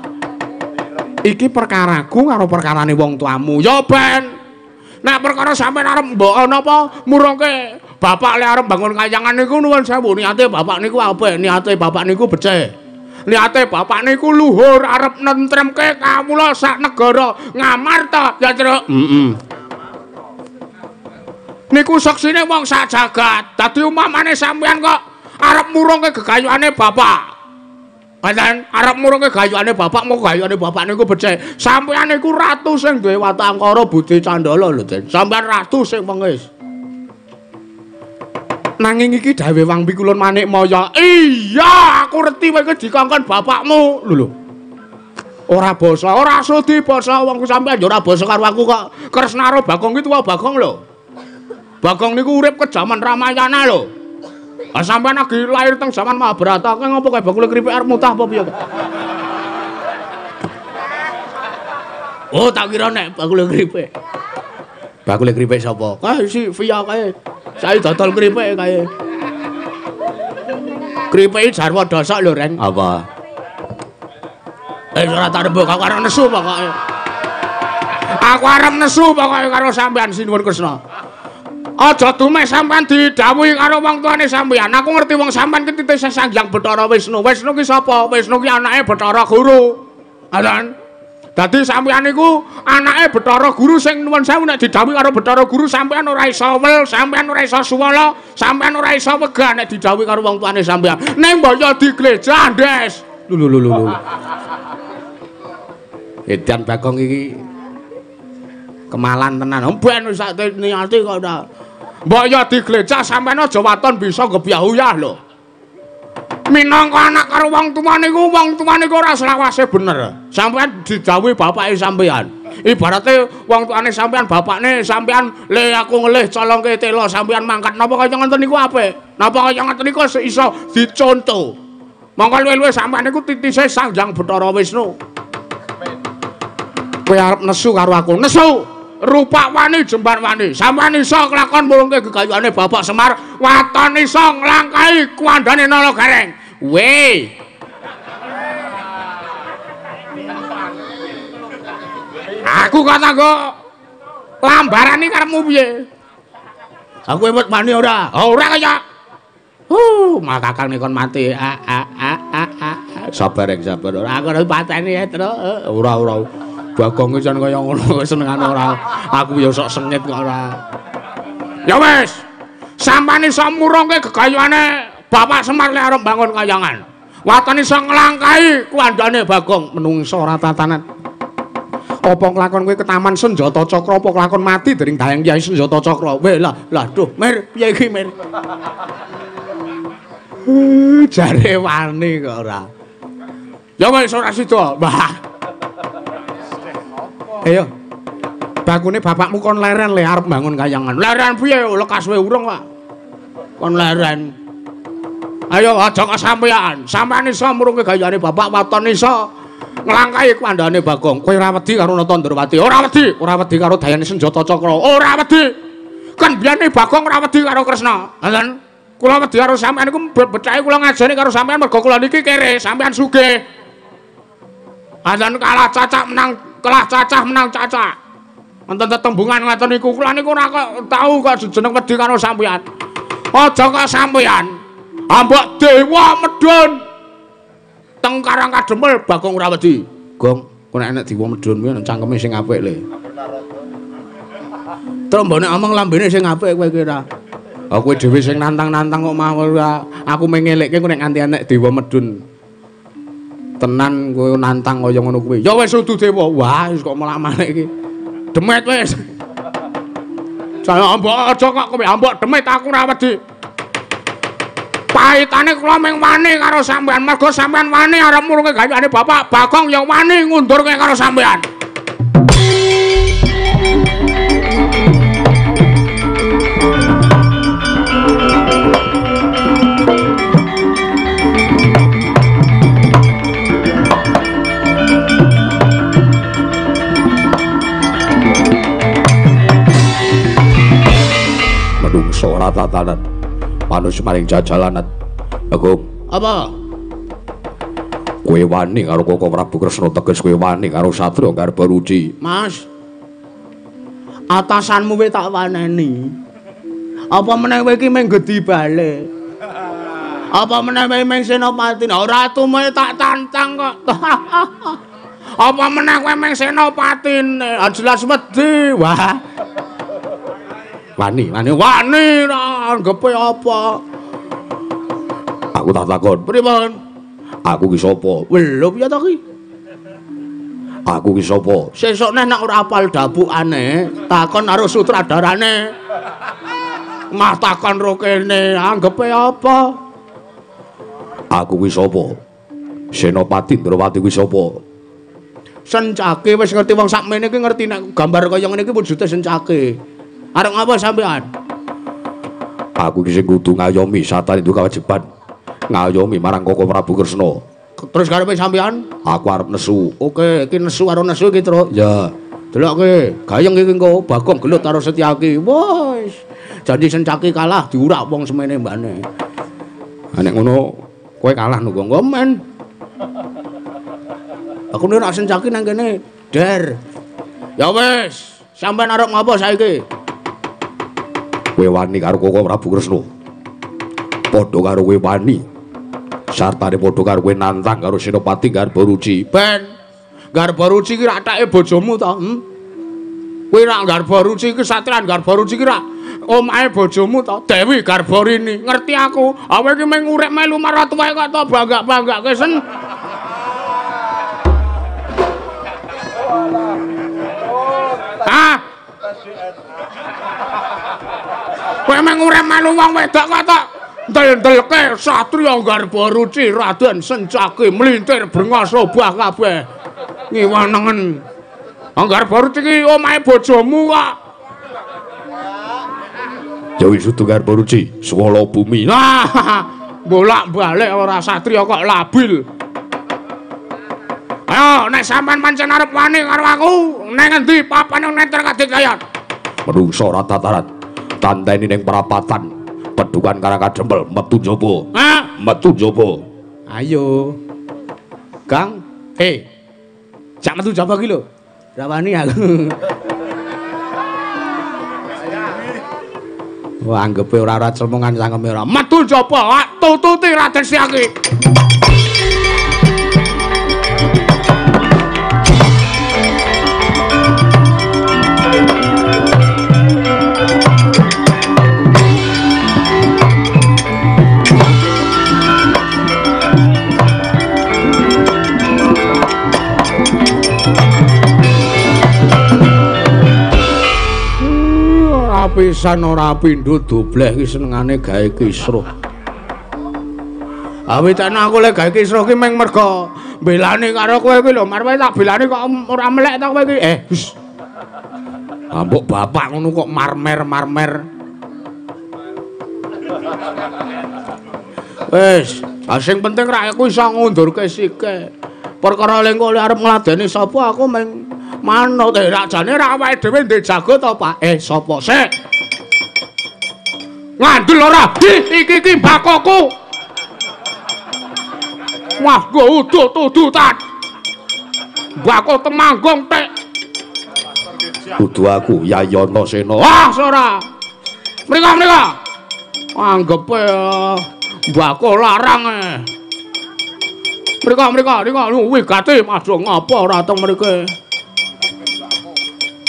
Iki perkaraku karo perkarane wong tuamu. Ya ben. Nek perkara sampean arep mbok napa murungke bapak le arep bangun kayangan niku nuwun sewu, niate bapak niku apik, niate bapak niku becik. Niate bapak niku luhur arep nentremke kawula sak negara Ngamarta, ya Truk. Heeh. Niku seksine wong sak jagat. Dadi umpamane sampean kok arep murungke gegayuhane bapak. Pancen arep murungke gayuhane bapak, moko gayuhane bapak niku becik. Sampean niku ratu sing duwe watangkara budi candala lho, Den. Sampean ratu sing pengis. Nanging iki dawuh Wang Pikulun Manikmaya. Iya, aku reti kowe iki dikongkon bapakmu. Lho lho. Ora basa, ora sudi basa wong sampean ya ora basa karo aku kok. Kresna karo Bagong iki tuwa Bagong lho. Bagong niku urip ke jaman Ramayana lho. Ah sampean lagi lahir teng zaman Mahabharata, kae ngopo kae bakule keripik arep mutah apa piye? Oh, tak kira nek bakule keripik. Bakule keripik sapa? Kae si Via kae. Saya dodol keripik kae. Keripike jarwo dosok lho, Reng. Apa? Eh ora tak rembug, aku arep nesu pokoke. Aku arep nesu pokoke karo sampean Sinuwun Kresna. Aja dumeh sampean didhawuhi karo wong tuane sampean. Aku ngerti wong sampean ki titise Sang Hyang Bathara Wisnu. Wisnu ki sapa? Wisnu ki anake Bathara Guru. Ngoten. Dadi sampean niku anake Bathara Guru sing nuwun sewu nek didhawuhi karo Bathara Guru sampean ora iso wel, sampean ora iso suwala, sampean ora iso wegah nek didhawuhi karo wong tuane sampean. Ning mbok yo diglejah, Ndes. Lho lho lho lho. Edan Bagong iki kemalan tenan. Ben wis sak niate kok ora. Mbok yo diglecah sampean aja waton bisa gebyah-uyah lho. Minangka anak karo wong tuwa niku, wong tuwa niku ora selawase bener. Sampean didhawuhi bapake sampean. Ibarate wong tuane sampean, bapakne sampean, "Le aku ngelih colongke telo," sampean mangkat napa kaya ngoten niku apik. Napa kaya ngoten niku iso dicontoh. Mongko luwih-luwih sampean niku titise Sang Hyang Bathara Wisnu. Kowe arep nesu karo aku. Nesu. Rupak wani jembar wani. Sampeyan iso kelakon mulungke gegayane Bapak Semar, waton iso nglangkahi kuandane Nala Gareng. Weh. Aku kok tanggo lambaran iki karepmu piye? Aku emot wani ora? Ora kaya. Makakang kon mati. A a a a a. Sabar reng sabar. Ora aku ora pateni ya, Tru. Ora ora. Bagong jan kaya ngono senengane ora. Aku ya sok sengit kok ora. Ya wis. Sampeyan iso murungke gegayane Bapak Semar lek arep bangun kayangan. Waton iso nglangkahi kuandane Bagong menungso ora tatanan. Apa nglakon kowe ketaman senjata cakra apa nglakon mati dening dayang Kyai Senjata Cakra. Weh lah, lah duh, Mir, piye iki Mir? Jare wani kok ora. Ya wis ora sida. Wah. Ayo. Bakune bapakmu kon leren le arep bangun kayangan. Leren piye lekas wae urung, Pak. Kon leren. Ayo aja kesampeyan. Sampeyan iso murungke gayane bapak waton iso nglangkahi kandhane Bagong. Kowe ora wedi karo Nata Ndrawati? Ora wedi. Ora wedi karo dayane senjata cakra? Ora wedi. Kan biyane Bagong ora wedi karo Kresna. Ngoten. Kula wedi karo sampeyan niku becake kula ngajeni karo sampeyan mergo kula niki kere, sampeyan sugih. Anjen kalah cacak menang, kalah cacah menang cacak. Wonten tetembungan ngoten niku kula niku ora kok tau kok jeneng wedi karo sampeyan. Aja kok sampeyan. Ambok dewa medhun. Teng Karang Kadempel Bagong ora wedi. Gong, kowe nek enek dewa medhun kuwi cangkeme sing apik le. Terus mbok nek omong lambene sing apik kowe kira. Ah kowe dhewe sing nantang-nantang kok mau ora. Aku mengelekke kowe nek nganti enek dewa medhun. Tenan kowe nantang kaya ngono kuwi. Ya wis udu dewa. Wah, wis kok melak-malik iki. Demet wis. Saya ambok aja kok kowe ambok demet aku ora wedi. Pahitane kula mung wani karo sampean, mergo sampean wani arep murunge gayane Bapak Bagong ya wani ngundurke karo sampean. Menungso ora tatanan. Manus maring jajalanan. Bagong. Apa? Kowe wani karo Koko Prabu Kresna teges kowe wani karo Satria Garbaruci. Mas. Atasanmu we tak waneni. Apa meneh kowe iki mung gedhi balik? Apa meneh kowe mung senopati? Ora tume tak tantang kok. Apa meneh kowe mung senopatine? Jelas wedi. Wah. Wani, wani, wani ra anggepe apa? Aku tak takon. Pripun? Aku ki sapa? Lho piye to ki? Aku ki sapa? Sesuk neh nek ora apal dapukane, takon karo sutradarane. Mah takon ro kene, anggepe apa? Aku ki sapa? Senopati Ndrawati ki sapa? Sencake wis ngerti wong sakmene iki ngerti nek gambar kaya ngene iki wujude sencake. Arep ngapa sampean? Aku iki sing kudu ngayomi satane duwe kewajiban ngayomi marang Koko Prabu Kresna. Terus karepe sampean? Aku arep nesu. Oke, iki nesu karo nesu iki, Truk. Ya. Delokke, gayeng iki engko Bagong gelut karo Setyaki. Wis. Janji Sencaki kalah diurak wong semene mbane. Ha nek ngono kowe kalah nunggu men. Aku nek Sencaki nang kene, der. Ya wis, sampean arep ngopo saiki? Kowe wani karo Koko Prabu Kresna. Padha karo kowe wani. Sartane padha karo kowe nantang karo Senopati Garbaruci. Ben, Garbaruci iki rak take bojomu to? Hmm? Kowe rak Garbaruci iki satriyan Garbaruci iki rak omahe bojomu to? Dewi Garbarini. Ngerti aku. Awe iki mung urip melu maratuwae kok to bangga-banggake sen. Hah? Kowe mung urip melu wong wedok kok to ndel-ndelke satriya Garbaruci Raden Sencaki mlintir brengos obah kabeh. Ngiwanengen. Garbaruci iki omahe bojomu kok. Ya wis udu Garbaruci, swala bumi. Nah, bolak-balik ora satriya kok labil. Ayo nek sampean pancen arep wani karo aku, nang endi papane nenter kadikayan? Menungso ora tataran. Tanteni ning perapatan. Pedukan Karang Kadempel metu njaba. Hah? Metu njaba. Ayo. Kang, jak metu njaba ki lho. Ora wani aku. Wah, anggepe ora celmongan cangkeme ora. Metu njaba, tututi Raden Setyaki. Pisan ora pindho dobleh iki senengane gawe kisruh. Awit ana aku lek gawe kisruh ki mung mergo mbelani karo kowe iki lho, marwe tak belani kok ora melek ta kowe iki. Hus. Ambok bapak ngono kok marmer-marmer. Wis, sing penting ra aku iso ngundurke sike. Perkara lengko arep ngladeni sapa aku mung manut. Rak jane ra awake dhewe ndek jago to, Pak. Sapa sik? Ngandel ora? Hi, iki iki mbakoku. Wah, go udut-udutan. Mbako Temanggung tek. Kudu aku Yayi Antasena. Wah, ora. Mriko-mriko. Anggepe mbako larang. Mriko-mriko, niko wigati madha ngapa ora teng mriki.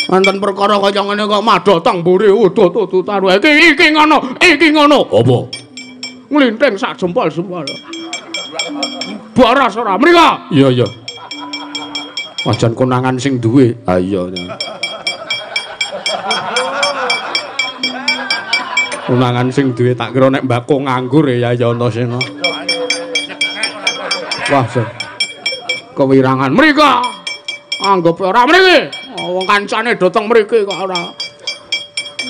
Wonten perkara kaya ngene kok madha teng mburi udut-udutan. Iki iki ngono, iki ngono. Apa? Nglinting sak jempol-jempol. Boros ora mriko? Iya, iya. Wajan konangan sing duwe. Ha iya. Konangan sing duwe tak kira nek mbako nganggur ya Yayi Antasena. Wah, kewirangan mriko. Anggep ora mriki. Wong kancane dhateng mriki kok ora.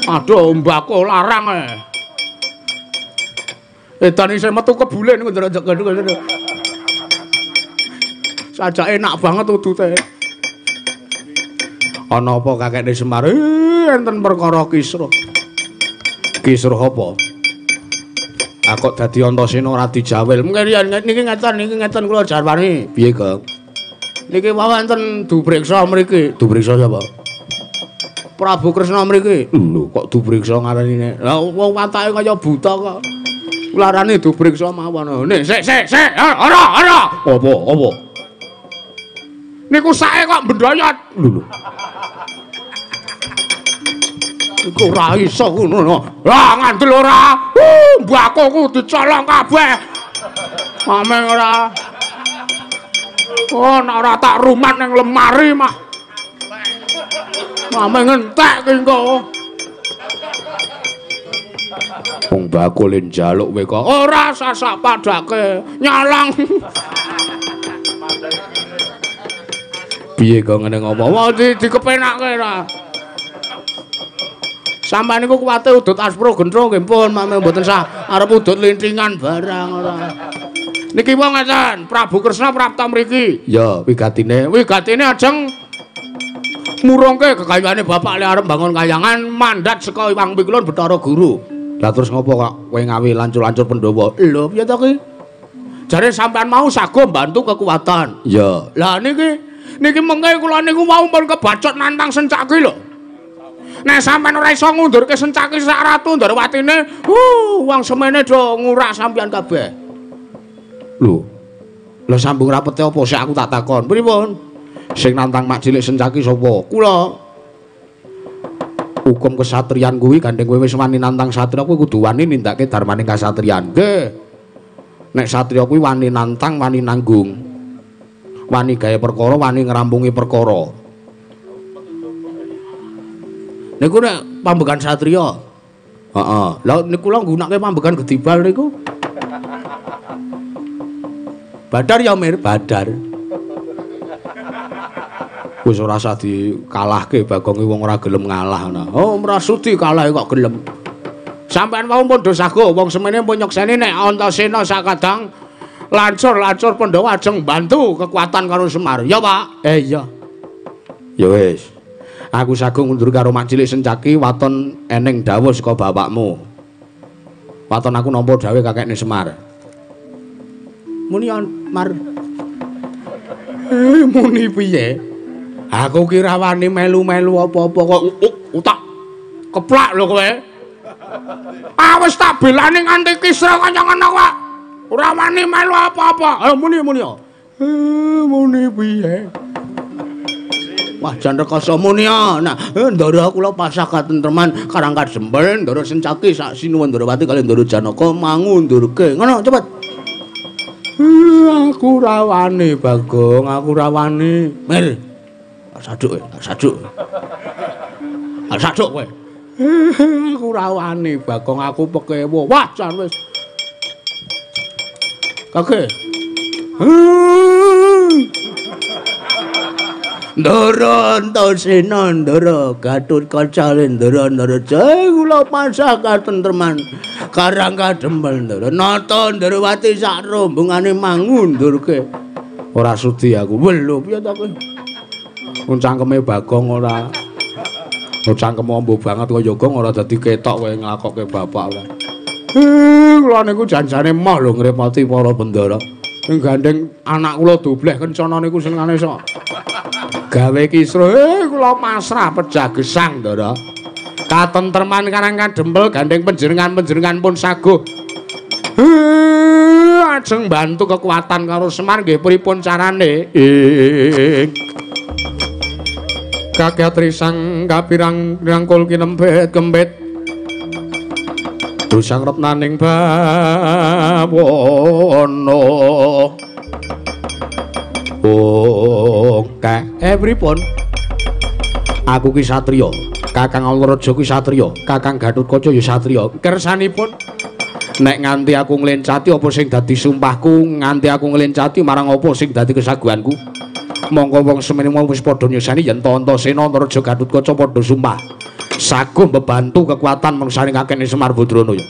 Aduh, mbako larang e. Edan isih metu kebule niku ndelok. Sajake enak banget udute. Ana apa kakekne Semar? Enten perkara kisruh. Kisruh apa? Aku dadi Antasena ora dijawil. Mungkin yen niki ngeten kula jarwani. Piye, Kang? Niki wau enten dupriksa mriki. Dupriksa sapa? Prabu Kresna mriki. Lho, kok dupriksa ngaranine? Lah wong watake kaya buta kok. Larane dupriksa mawon. Nek sik sik sik, ora ora. Apa apa? Niku sae kok bendayat. Lho lho. Iku ora iso ngono. Lah ngandel ora. Mbakoku dicolong kabeh. Mameng ora. Oh, nek ora tak rumat ning lemari mah. Mameng entek ki engko. Wong bakul njaluk kowe kok. Ora sasak padake nyolong. Piye kok ngene ngopo? Wah, dikepenake ra. Sampeyan niku kuwate udut aspro gentro nggih pun mame mboten sah arep udut lintingan barang ora. Niki wong ngeten, Prabu Kresna prapta mriki. Ya, wigatine. Wigatine ajeng murungke kekayane bapak le arep bangun kayangan mandat saka Iwang Pikulun Bathara Guru. Lah terus ngopo kok kowe ngawi lancur-lancur Pandhawa? Lho piye to ki? Jare sampean mau sago mbantu kekuatan. Ya. Lah niki niki mengke kula niku wau pun kebacot nantang Sencaki lho. Nek sampean ora iso ngundurke Sencaki sak ratu Ndorowatine, wong semene do ngurak sampean kabeh. Lho. Lah sambung rapete apa sik aku tak takon. Pripun? Sing nantang mak cilik Sencaki sapa? Kula. Hukum kesatrian kuwi gandeng kowe wis wani nantang satria kuwi kudu wani nindakake darmaning kasatrian. Nggih. Nek satria kuwi wani nantang, wani nanggung. Wani gawe perkara, wani ngrampungi perkara. Niku nek pambegan satria. Heeh. Lah niku kula nggunakake pambegan gedibal niku. Badar ya Mir, Badar. Wis ora usah dikalahke Bagong wong ora gelem ngalah ana. Oh, ora sudi kalah kok gelem. Sampeyan wau pun do sago wong semene pun nyekseni nek Antasena sakadang lancur-lancur Pandhawa ajeng bantu kekuatan karo Semar. Ya, Pak. Iya. Ya wis. Aku sago ngundur karo mak cilik Sencaki waton eneng dawuh saka bapakmu. Waton aku nampa dawuh kakekne Semar. Muni Mar. Muni piye? Aku kira wani melu-melu apa-apa kok utak keplak lho kowe. Ah wis tak belani nganti Kisra kaya ngono kok. Ora wani melu apa-apa. Ayo muni muni. Muni piye? Wah jan rekoso muni ya. Nah, ndara kula pasah katentreman Karang Kadempel, ndara Sencaki sak Sinuwun Ndorowati kali ndara Janaka mangundurke. Ngono cepet. Aku ora wani Bagong, aku ora wani. Mir. Saduk, saduk. Saduk kowe. Aku ora wani Bagong, aku pekewo. Wah, jan wis. Kake. Ndara Antasena, ndara Gatotkaca, ndara Ndaraja, kula pasah katentreman Karang Kadempel ndara. Nata Ndorowati sak rombongane mangundurke. Ora sudi aku. Lho piye to kowe? Wong cangkeme Bagong ora. Wong cangkem ombo banget kaya gong ora dadi ketok kowe nglakokke bapak ora. Kula niku janjane moh lho ngrepoti para bendara. Sing gandeng anak kula dobleh kencana niku senengane sok gawe kisruh. Kula pasrah pejah gesang ndara. Katentreman Karang Kadempel gandeng panjenengan-panjenengan pun saguh. Ajeng bantu kekuatan karo Semar nggih pripun carane? Kakek trisang kapirang rangkul kinempet kempet dusang retnaning bawana. Oke, pripun? Aku ki satriya, Kakang Antareja ki satriya, Kakang Gatotkaca ya satriya. Kersanipun nek nganti aku nglencati apa sing dadi sumpahku, nganti aku nglencati marang apa sing dadi kesaguhanku. Mongko wong semene mau wis padha nyusani yen Antasena Antareja Gatotkaca padha sumpah saguh mbebantu kekuatan mangsane kakekne Semar Badrana ya.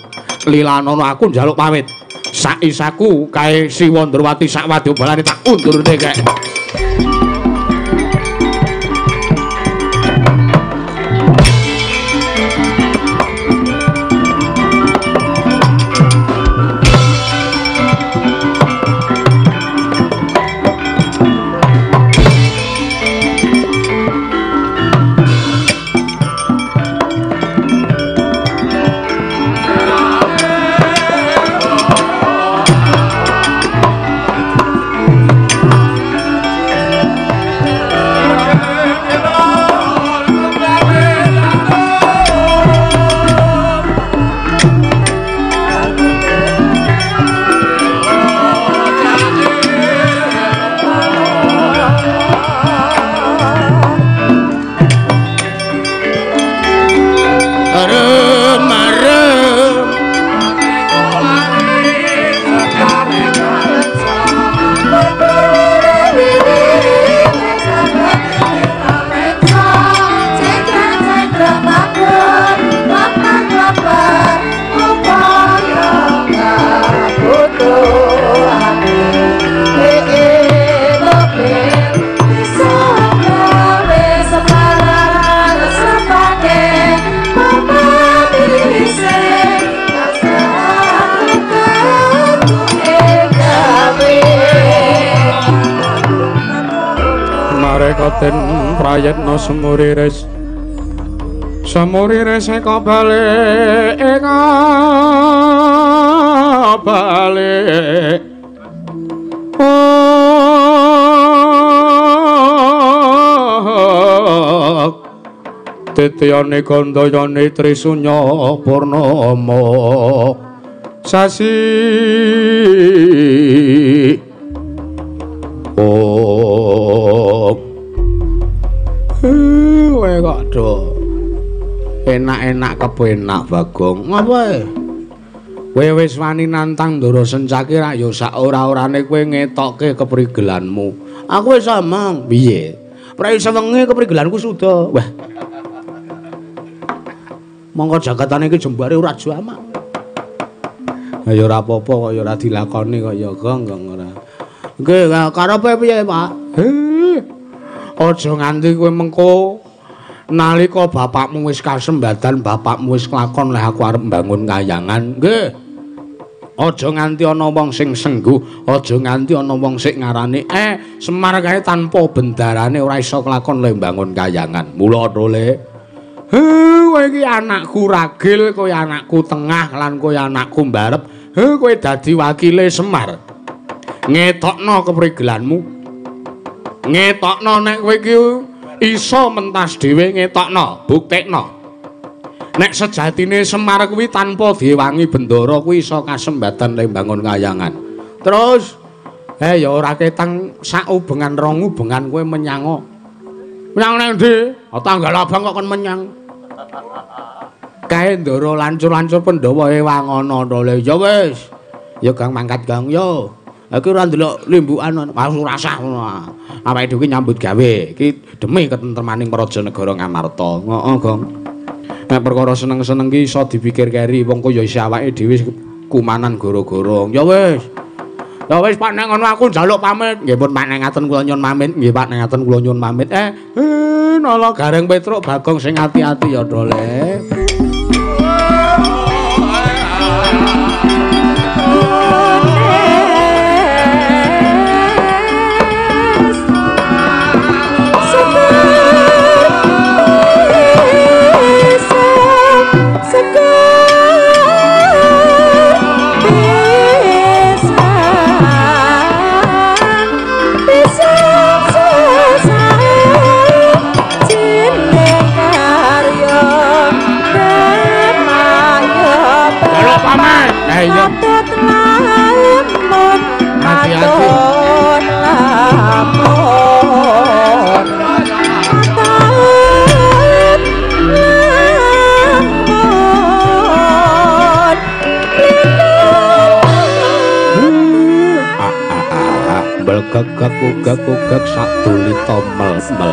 Lilanono aku njaluk pamit. Saisaku kae Siwa Ndorowati sak wadya balane tak undurne kek. Arekaten prayitna semuriris. Semuriris eka balik eka balik. Titiyane gandayane Trisunya Purnama sasi. Oh, kowe kok do enak-enak kepenak Bagong. Ngapa? Kowe wis wani nantang Ndara Sencaki rak ya sak ora-orane kowe ngetokke keprigelanmu. Aku wis omong, piye? Prei sewengi keprigelanku suda. Wah. Mongko jagatane iki jembare ora jamak. Ya ora apa-apa kok ya ora dilakoni kok ya Gong, Gong ora. Nggih, karepe piye, Pak? Heh. Aja nganti kowe mengko nalika bapakmu wis kasembadan, bapakmu wis klakon leh aku arep mbangun kayangan. Nggih. Aja nganti ana wong sing sengguh, aja nganti ana wong sing ngarani Semar kae tanpa bendarane ora iso klakon leh mbangun kayangan. Mula tole. Heh, kowe iki anakku ragil, kowe anakku tengah lan kowe anakku mbarep. Heh, kowe dadi wakile Semar. Ngetokno keprigelanmu. Ngetokno nek kowe iki iso mentas dhewe, ngetokno, buktekno. Nek sejatine Semar kuwi tanpa diwangi bendara kuwi iso kasembadan le mbangun kayangan. Terus ya ora ketang sak ubengan rong ubengan kowe menyango. Menyang nang ndi? Tanggal abang kok kon menyang. Kae Ndara lancur-lancur Pandhawa ewangono to le. Ya wis. Ya Gang mangkat Gang yo. Iki ora ndelok limbukan ora usah ngono. Awake dhewe nyambut gawe. Iki demi ketentremaning praja negara Ngamarta. Heeh, Gong. Nek perkara seneng-seneng ki iso dipikir keri wong kaya isih awake dhewe kumanan gara-gara. Ya wis. Ya wis Pak nek ngono aku njaluk pamit. Nggih pun Pak nek ngaten kula nyuwun pamit. Nggih Pak nek ngaten kula nyuwun pamit. Nala Gareng Petruk Bagong sing ati-ati ya Dole. Gagak-gagak sak dulita mel-mel.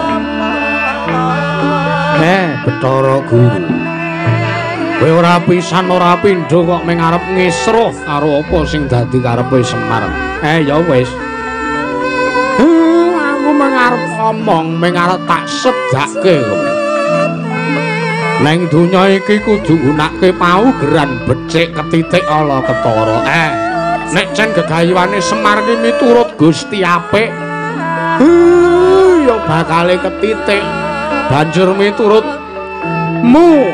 Bathara Guru. Kowe ora pisan ora pindho kok mung arep ngisruh karo apa sing dadi karepe Semar. Ya wis. Aku mung arep ngomong, mung arep tak sedake kowe. Neng donya iki kudu nggunakake paugeran becik ketitik ala ketara. Nek cen gegayuhane Semar ki miturut Gusti apik, ya bakale ketitik. Banjur miturutmu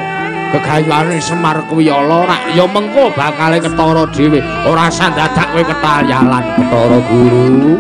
gegayuhane Semar kuwi ala rak ya mengko bakale ketara dhewe. Ora usah dadak kowe ketayalan Bathara Guru.